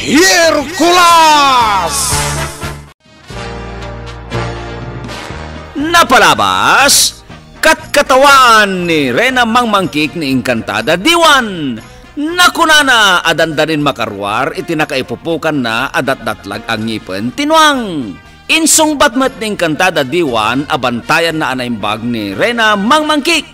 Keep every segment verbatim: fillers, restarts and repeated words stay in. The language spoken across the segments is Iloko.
Hercules! Napalabas, katkatawaan ni Reyna Mangmangkik ni Encantada Diwan. Nakunana a dandanin makaruar iti nakaipupukanna a datdatlag a ngipen ti nuang. Insungbat met ni Encantada Diwan a bantayanna a naimbag ni Reyna Mangmangkik.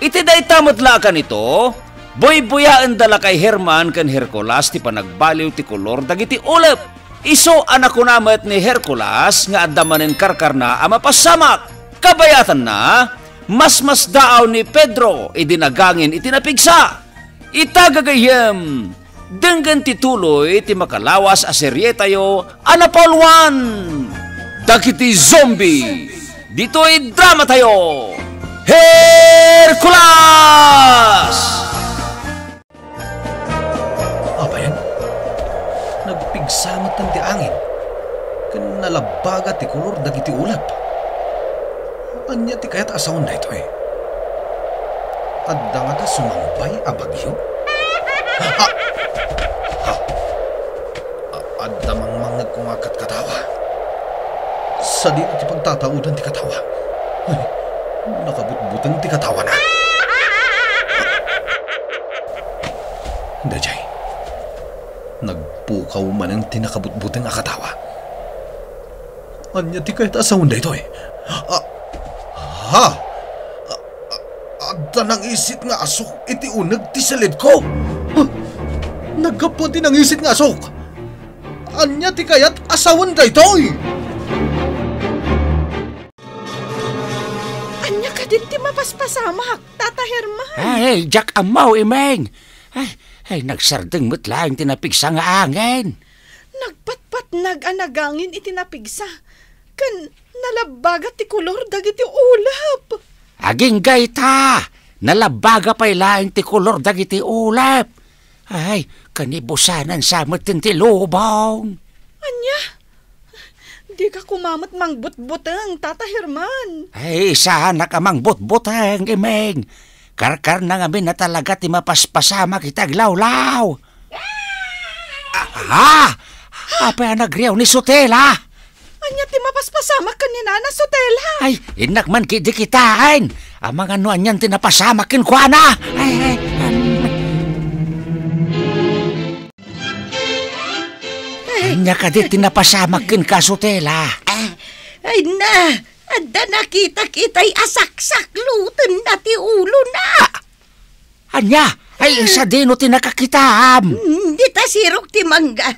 Iti dayta met la a kanito, buybuyaenda la kay Herman ken Hercules ti panagbaliw ti kolor dagiti ulep. Isu a nakuna met ni Hercules nga adda manen karkarna a mapassamak. Kabayatanna, masmasdaaw ni Pedro idi nagangin iti napigsa. Ita gagayyem, denggen ti tuloy ti makalawas a serietayo a napauloan dagiti zombie ditoy dramatayo, Hercules! Abayan, nagpigsa met ti angin, ken nalabbaga ti kolor dagiti ulep. Ania ti kayat a sawen daytoy? Adda ngata sumambay a bagyo? Ha? Ha? A-, adda mangmangngegko nga katkatawa. Sadino ti pagtataodan ti katawa? Ay, nakabutbuteng ti katawana. Daydiay, nagpukaw manen ti nakabutbuteng a katawa. Ania ti kayat a sawen daytoy? A-, ha? A-, a-, adda nangisit nga asuk iti uneg ti silidko. Ha? Naggapuan ti nangisit nga asuk. Ania ti kayat a sawen daytoy? Ania kadi ti mapaspasamak, Tata Herman? Ay, diak ammo, Imeng. Ay, ay, nagsardeng met laeng ti napigsa nga angin. Nagpatpatnag a nagangin iti napigsa, ken nalabbaga ti kolor dagiti ulep. Agingga ita, nalabbaga pay laeng ti kolor dagiti ulep. Ay, kanibusanan sa met ti lubong. Ania? Dika koma met mangbutbuteng, Tata Herman. Ay, saanak a mangbutbuteng, Imeng. Karkarna ngamin a talaga ti mapaspasamak iti aglawlaw. Ah, ha? Apay a nagriaw ni Sotela? Ania ti mapaspasamak ken ni Nana Sotela? Ay, innak man ketdi kitaen. Amangan no anian ti napasamak kenkuana. Ay, ay, ay. Ania kadi ti napasamak kenka, Sotela? Ah, ay na, adda nakitak itay a saksaklotenna ti ulona. Ah, ania? Ay, sadino ti nakakitaam? Mm, dita sirok ti mangga.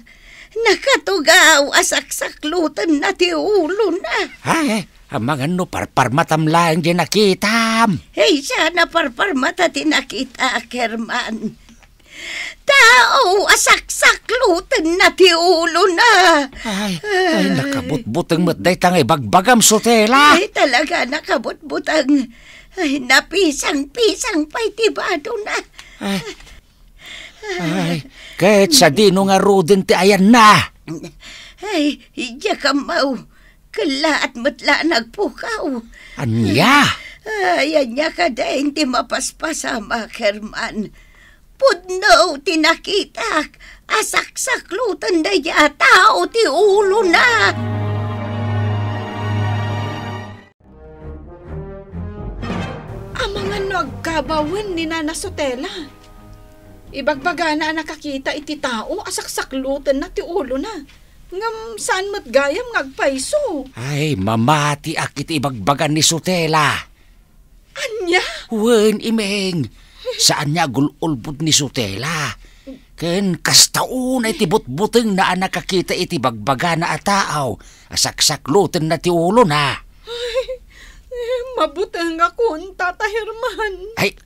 Nakatugaw a saksaklotenna ti ulona. Ay, amangan no parparmatam laeng diay nakitaam. Ay, saan a parparmata ti nakitaak, Herman. Tao a saksaklotenna ti ulona. Ay, ay, nakabutbuteng met dayta nga ibagbagam, Sotela. Ay, talaga, nakabutbuteng. Ay, napisang-pisang pay ti badona. Ay, ay, ket sadino ngaruden ti ayanna? Ay, diak ammo. Kellaat met la a nagpukaw. Ania? Ay, ania kadi ti mapaspasamak, Herman? Pudno ti nakitak a saksakloten daydiay a tao ti ulona. Amangan no agkabawen ni Nana Sotela. Ibagbagana a nakakita iti tao a saksaklotenna ti ulona. Ngem saan met gayam nga agpayso. Ay, mamatiak iti ibagbaga ni Sotela. Ania? Wen, Imeng. Saan nga agul-ulbod ni Sotela. Ken kasta unay ti butbutengna a nakakita iti bagbagana a tao a saksaklotenna ti ulona. Ay, mabutengakon, Tata Herman. Ay,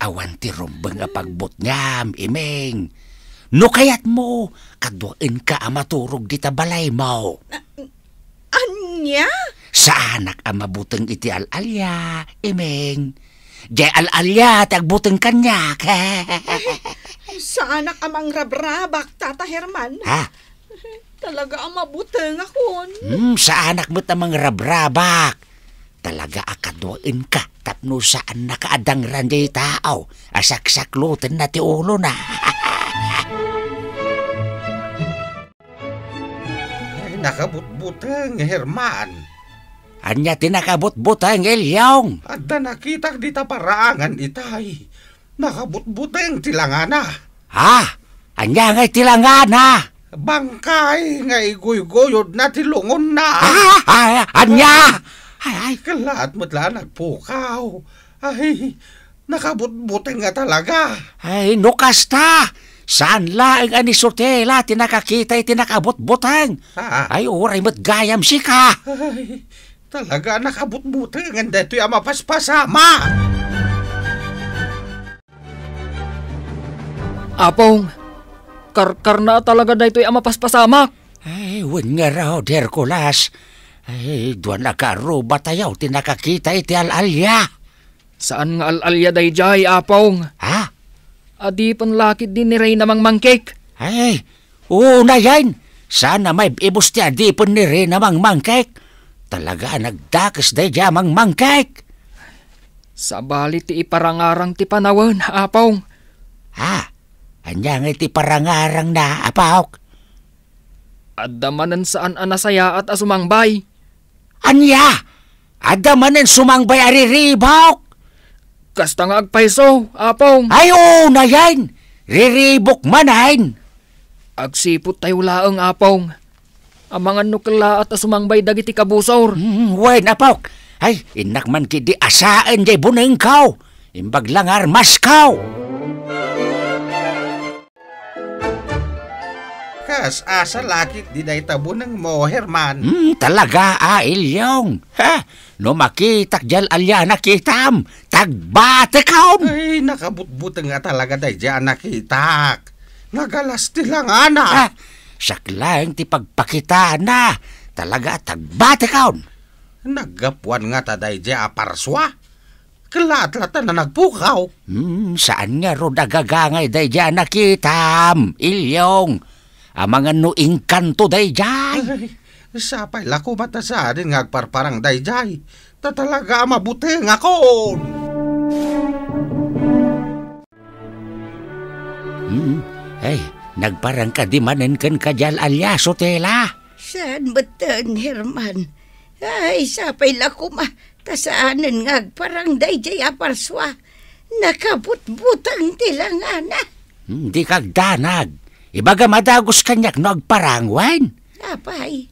awan ti rumbeng a pagbutngam, Imeng. No kayatmo, kaduaenka a maturog dita balaymo. A-, ania? Saanak a mabuteng iti al-alia, Imeng. Diay al-alia ti agbuteng kaniak. Saanak a mangrabrabak, Tata Herman. Ha? Talaga a mabutengakon. Hmm, saanak met a mangrabrabak. Talaga a kaduaenka tapno saannaka a dangran diay tao a saksaklotenna ti ulona. Nakabutbuteng, Herman. Ania ti nakabutbuteng, Ilyong? Adda nakitak dita paraangan itay. Nakabutbuteng ti langana. Ha? Ania ngay ti langana? Bangkay nga iguygoyodna ti lungonna. Ah, ah, ania? Ay, ay. Kalaat met la nagpukaw. Ay, nakabutbuteng nga talaga. Ay, no kasta, saan laeng a ni Sotela ti nakakita iti nakabutbuteng? Ah. Ay, uray met gayam sika. Ay, talaga a nakabutbutengen daytoy a mapaspasamak. Apong, karkarna talaga daytoy a mapaspasamak. Ay, wen ngarud, Hercules. Ay, dua nagaruba tayo ti nakakita iti al-alia. Saan nga al-alia daydiay, Apong? Ha? Adipen la ketdi ni Reyna Mangmangkek. Ay, unayen. Saan a maib-ibus ti adipen ni Reyna Mangmangkek. Talaga a nagdakes daydiay a Mangmangkek. Sabali ti iparangarang ti panawen, Apong. Ha? Ania ngay ti parangarangna, Apok? Adda manen saan a nasayaat a sumangbay. Ania? Adda manen sumangbay a riribuk? Kasta nga agpayso, Apong. Ay, unayen! Riribuk manen! Agsiput tayo laeng, Apong. Amangan no kellaat a sumangbay dagiti kabusor. Hmm, wen, Apok. Ay, innak man ketdi a saan jay bunengko. Imbag la nga armasko. Kas-asa la ketdi dayta bunengmo, Herman? Hmm, talaga a, Ilyong. Ha? No makitak jay al-alia a nakitam, tagbatekon! Ay, nakabutbuteng nga talaga daydiay a nakitak. Nagalas ti langana. Ah, siak laeng ti pagpakitana. Talaga a tagbatekon. Naggapuan ngata daydiay a parsua? Kellaat latta a nagpukaw. Hmm, saan ngarud a gagangay daydiay a nakitam, Ilyong. Amangan no engkanto daydiay. Ay, sapay la koma ta saanen nga agparparang daydiay. Ta talaga a mabutengakon. Hmm, ay, nagparang kadi manen kenka jay al-alia, Sotela? Saan metten, Herman. Ay, sapay la koma ta saanen nga agparang daydiay a parsua. Nakabutbuteng ti langana. Hmm, dika agdanag. Ibagam a dagus kaniak no agparang wen. Apay,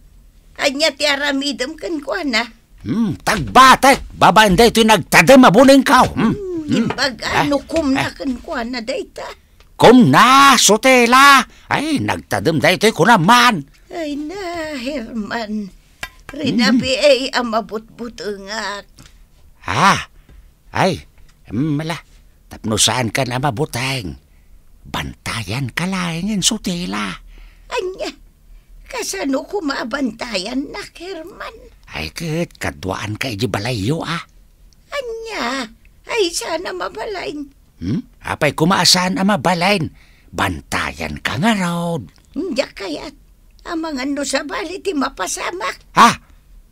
ania ti aramidem kenkuana? Hmm, tagbatek babaen daytoy nagtadem a bunengko. Hmm. Hmm, hmm. Imbaga, ah, no kumna, ah, kenkuana dayta. Kumna, Sotela. Ay, nagtadem daytoy kunam man. Ay na, Herman. Rinabiay a mabutbutengak. Ah, ay, mm, mala, tapno saankan a mabuteng, bantayanka laengen, Sotela. Ania? Kasano koma a bantayannak, Herman? Ay, ket kaduaanka iti balayyo, a. Ania? Ay, saan a mabalin? Hmm? Apay koma a saan a mabalin? Bantayanka ngarud. Diak kayat. Amangan no sabali ti mapasamak. Ha?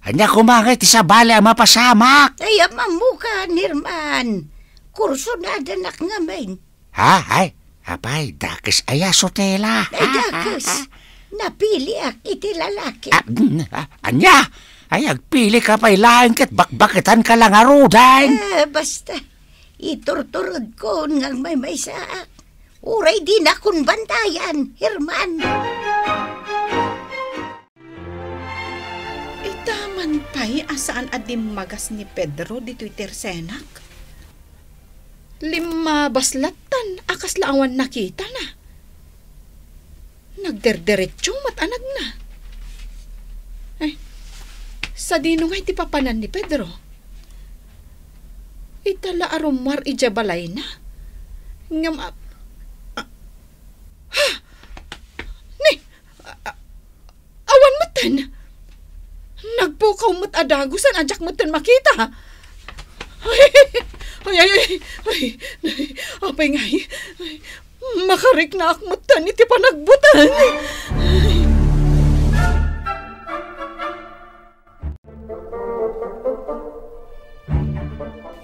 Ania koma ngay ti sabali a mapasamak? Ay, ammokan, Herman. Kursonadanak ngamin. Ha? Ay, apay, dakes aya, Sotela. Ay, dakes. Napiliak iti lalaki. Ah, mm, ah, ania? Ay, agpilika pay laeng ket bakbaketanka la ngaruden. Eh, basta. Iturturodkon nga agmaymaysaak. Uray dinakon bantayan, Herman. Ita man pay a saan a dimmagas ni Pedro ditoy tersenak. Limmabas lattan a kasla awan nakitana. Nagderderetso met a nagna. Ay, sadino ngay ti papanan ni Pedro? Ita la a rummuar idiay balayna. Ngem a, a, ha! Ni, a, a, awan metten. Nagpukaw met a dagusan a diak metten makita. Ay, ay, ay, ay, ay, apay ngay? Ay, makariknaak metten iti panagbuteng.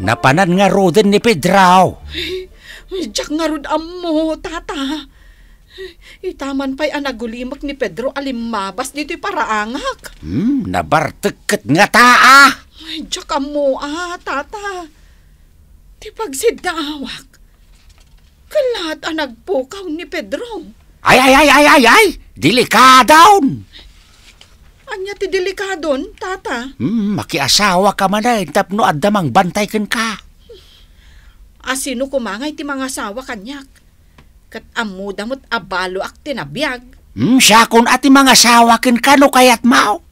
Napanan ngaruden ni Pedro. Ay, diak ngarud ammo, tata. Ita man pay a nagulimek ni Pedro a limmabas ditoy paraangak. Hmm, nabartek ket ngata, a. Ay, diak ammo, a, tata. Ti pagsiddaawak, kellat a nagpukaw ni Pedro. Ay, ay, ay, ay, ay, ay! Delikadon! Ania ti delikadon, tata? Hmm, makiasawa ka manen tapno adda mangbantay kenka. A sino koma ngay ti mangasawa kaniak? Ket ammoda met a baloak ti nabiag. Hmm, siakon a ti mangasawa kenka no kayatmo.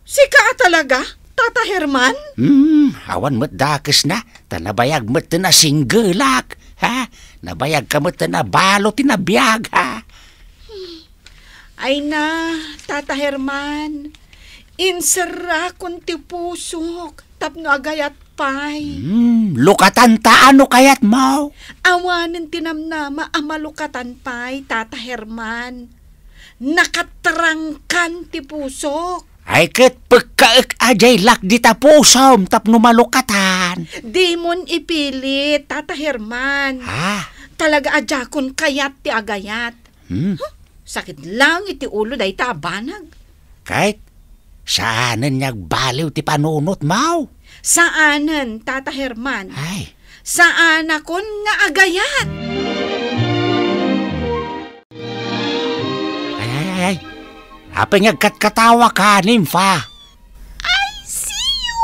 Sika a talaga, Tata Herman? Hmm, awan met dakesna, ta nabayag metten a singgelak, ha? Nabayagka metten a balo ti nabiag, ha? Ay na, Tata Herman, inserrakon ti pusok tapno agayat pay. Hmm, lukatanta no kayatmo. Awanen ti namnama a malukatan pay, Tata Herman. Nakatrangkan ti pusok. Ay ket pekkaek a diay lakdi ta pusom tapno malukatan. Dimon ipilit, Tata Herman. Ha? Talaga a diakon kayat ti agayat. Hmm? Huh? Sakit lang iti ulo dayta a banag. Ket saanen nga agbaliw ti panunotmo? Saanen, Tata Herman. Ay. Saanakon nga agayat. Ay, ay, ay, ay. Apay nga agkatkatawaka, Nimfa? I see you,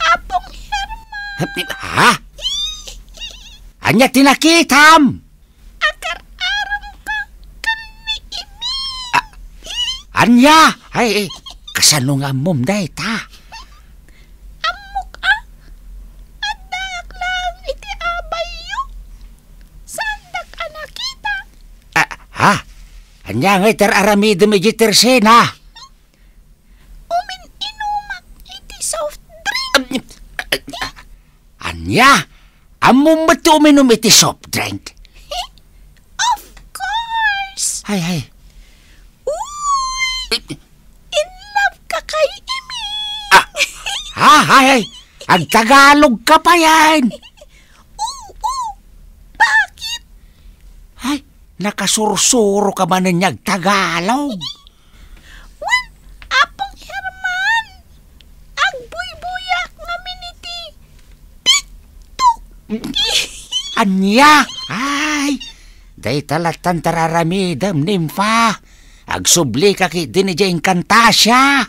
Apong Herman. Ha? Ania ti nakitam? Agar-aramka ken ni Imi. A-, ania? Ay, eh, kasano nga ammom dayta? Ammok a, addaak laeng iti abayyo. Saandak a nakita. A, ha? Ania ngay ti ar-aramidem idiay tersena? Umin-inumak iti soft drink. Ania? Ammom met ti uminum iti soft drink? Of course! Ay, ay. Uy! In love ka kay Imi! Ah! Ha? Ay, ay! Agtagalog ka pa yan! Oo! Bakit? Ay, nakasursuro ka manen nga agtagalog. Wen, Apong Herman, agbuybuyak ngamin iti TikTok. Ania? Ay, dayta lattan ti ar-aramidem, Nimfa. Agsublika ketdin idiay Encantasia.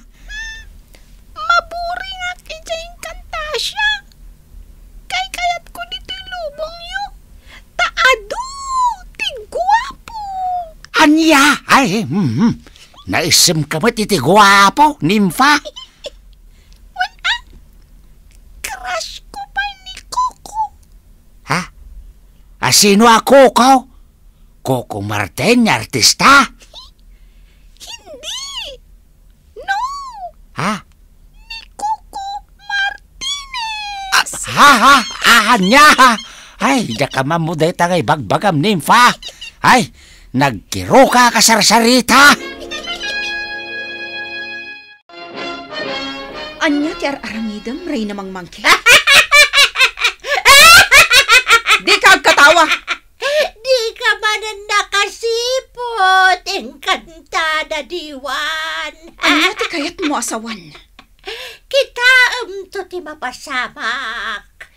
Maburingak idiay Encantasia. Kaykayatko ditoy lubongyo. Ta adu ti guapo. Ania? Ay, mhm. Naisemka met iti guapo, Nimfa. Wen, a, crush ko pay ni Coco. Ha? A, sino a Coco? Coco Martin nga artista? Hindi. No. Ha? Ni Coco Martinez. Ah, ha, ha? Ah, ania? Ay, diak ammo dayta nga ibagbagam, Nimfa. Ay, nagkiruka a kasarsarita. Ania ti ar-aramidem, Reyna Mangmangkek? Dika agkatawa! Dika manen nakasiput, Encantada Diwan. Ania ti kayatmo a sawen? Kitaemto ti mapasamak.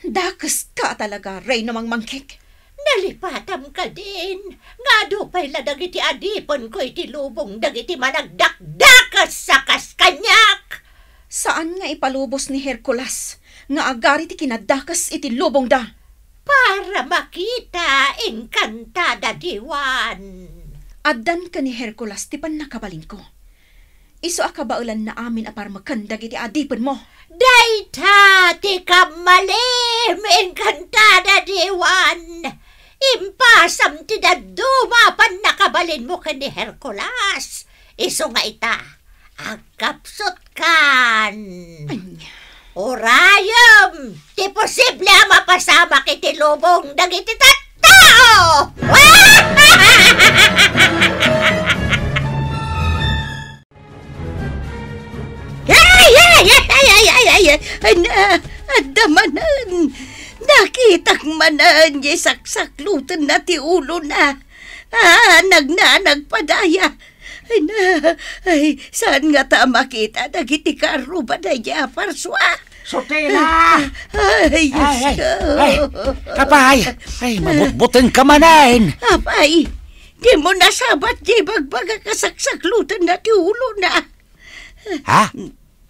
Dakeska a talaga, Reyna Mangmangkek. Nalipatam kadin nga adu pay la dagiti adipenko iti lubong dagiti managdakdakes a kas kaniak. Saan nga ipalubos ni Hercules nga agari ti kinadakes iti lubongda? Para makita, Encantada Diwan. Addan ken ni Hercules ti pannakabalinko. Isu a kabaelanna amin a parmeken dagiti adipenmo. Dayta ti kammalim, Encantada Diwan! Impasam ti dadduma a pannakabalinmo ken ni Hercules. Isu nga ita, agkapsutkan. Ania? Urayem ti posible a mapasamak iti lubong dagiti tattao! Ay, ay, ay, ay, ay, ay, ay, ay, na, adda manen. Nakitak manen, di saksaklutenna ti ulona. Ah, nagnanagpadaya. Ay na, ay, saan ngata a makita dagiti karruba daydiay a parsua? Sotela! Ay, Diyos ko. Ay, apay, ay, mabutbutengka manen. Apay, dimo nasabat diay bagbagak a saksaklutenna ti ulona. Ha?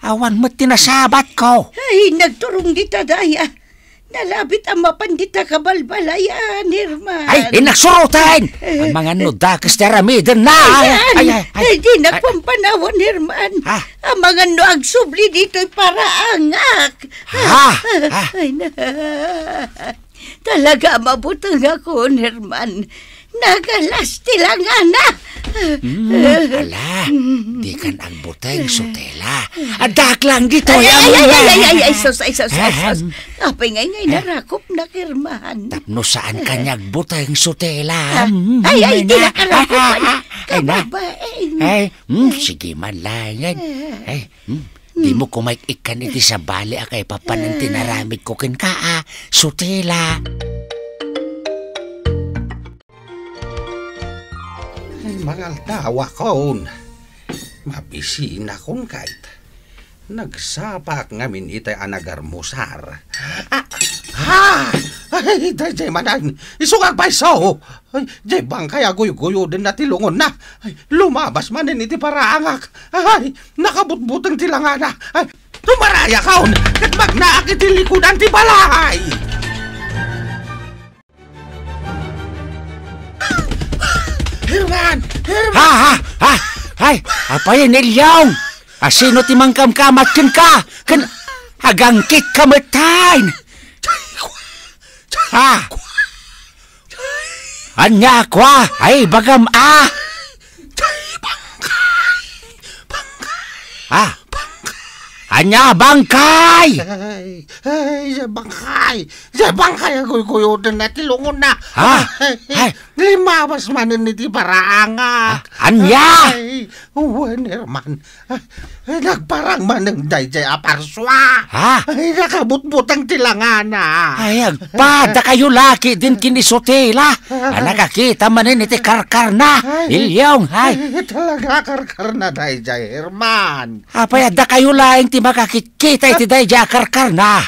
Awan met ti nasabatko. Ay, nagturong dita daya. Nalabit a mapan dita kabalbalayan, Herman. Ay, inaksuroten! Amangan no dakes ti aramidenna. Ay, ay, ay, ay. Ay, di nagpampanawan, Herman. Ha? Amangan no agsubli ditoy paraangak. Ha? Ha? Ay, na. Talaga a mabutengakon, Herman. Nagalas ti langana. Hmm, ala, dikan agbuteng, Sotela. Addaak lang ditoy. Ay, ay, ay, ay, ay, ay, ay, sus, ay, sus, ay, sus. Ahem. Apay ngay, ngay, narakopnak, Herman. Tapno saanka nga agbuteng, Sotela. Ah, hmm, ay, ay, ay, di na. Nakarakopan. Ay, na. Kababain. Ay, hmm, sige man lang. Ay, hmm. Dimo kumaik-ikkan iti sabali a kaipapanan ti naramidko kenka, a, Sotela. Ay, mangaldawa kon. Mabisina kon kayat. Nagsapak ngamin itay a nagarmusar. Ah! Ah! Ay, daydiay manen. Isu nga agpayso. Ay, diay bangkay a guyguyodenna ti lungonna. Ay, lumabas manen iti paraangak. Ay, nakabutbuteng ti langana. Ay, tumarayakon, ket magnaak iti likudan ti balay. Herman! Herman! Ha, ha, ha! Ay, apay, Ilyong! Asino ti mangkamkamat kenka? Ken agangkitka met tayen? Ha? Ania kua? Ay, bagam a! Ay, bangkay! Bangkay! Ah! Bangkay! Ania, bangkay? Ay, ay, bangkay! Bangkay a guyguyodenna ti lungonna. Ah! Ay, ay, limabas manen iti paraangak. Ah, ania? Ay, wen, Herman. Ay, nagparang manen daydiay a parsua. Ha? Ay, nakabutbuteng ti langana. Ay, agpa, dakayo la ketdin ken ni Sotela a nakakita manen iti karkarna. Ay, Ilyong, ay. Ay, talaga karkarna daydiay, Herman. Apay, dakayo laeng ti makakitkita iti daydiay a karkarna.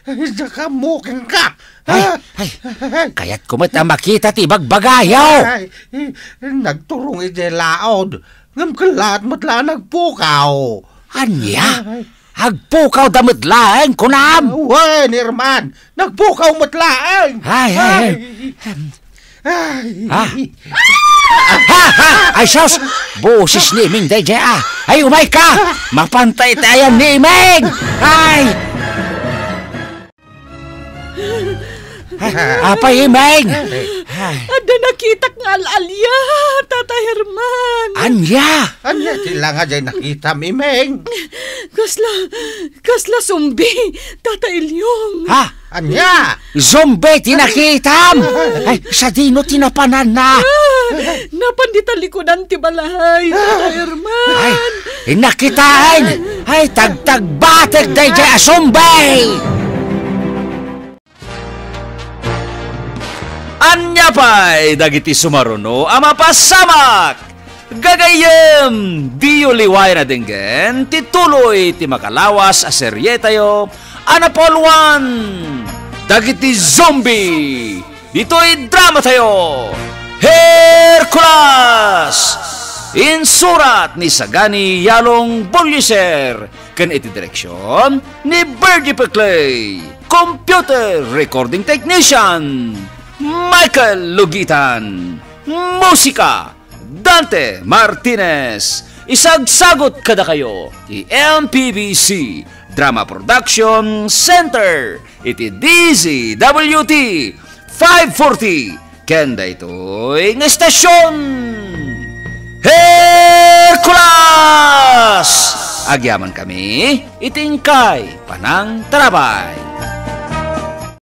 Ay, diak ammo kenka. Ay, ay. Kayatko met a makita ti ibagbagayo. Ay, nagturong idiay laod. Ngem kellaat met la a nagpukaw. Ania? Ay. Agpukawda met laeng, kunam? Wen, Herman. Nagpukaw met laeng. Ay, ay, ay. Ay. Ay. Ah. Ha, ha! Ay, sus! Boses ni Imeng daydiay, ah! Ay, umayka! Mapantay ti ayan ni Imeng! Ay! Ay, apay, Imeng! Ay. Adda nakitak nga al-alia, Tata Herman. Ania? Ania ti langa diay nakitam, Imeng? Kasla, kasla zombie, Tata Ilyong. Ha? Ania? Zombie ti nakitam! Ay, sadino ti napananna? Ah, napan dita likudan ti balay, Tata Herman. Ay, nakitaen! Ay, tagtagbatek daydiay a zombie! Ania pay dagiti sumaruno a mapasamak? Gagayyem, diyo liwayan a denggen ti tuloy ti makalawas a serietayo a napauluan, Dagiti Zombie, ditoy dramatayo, Hercules! Insurat ni Sagani Yalong Bullieser ken iti direksion ni Virgie Peclay. Computer recording technician, Michael Lugitan. Musika, Dante Martinez. Isagsagut kadakayo ti M P B C Drama Production Center iti D Z W T five forty ken daytoy nga estasion. Hercules! Agyamankami iti inkay panangtarabay.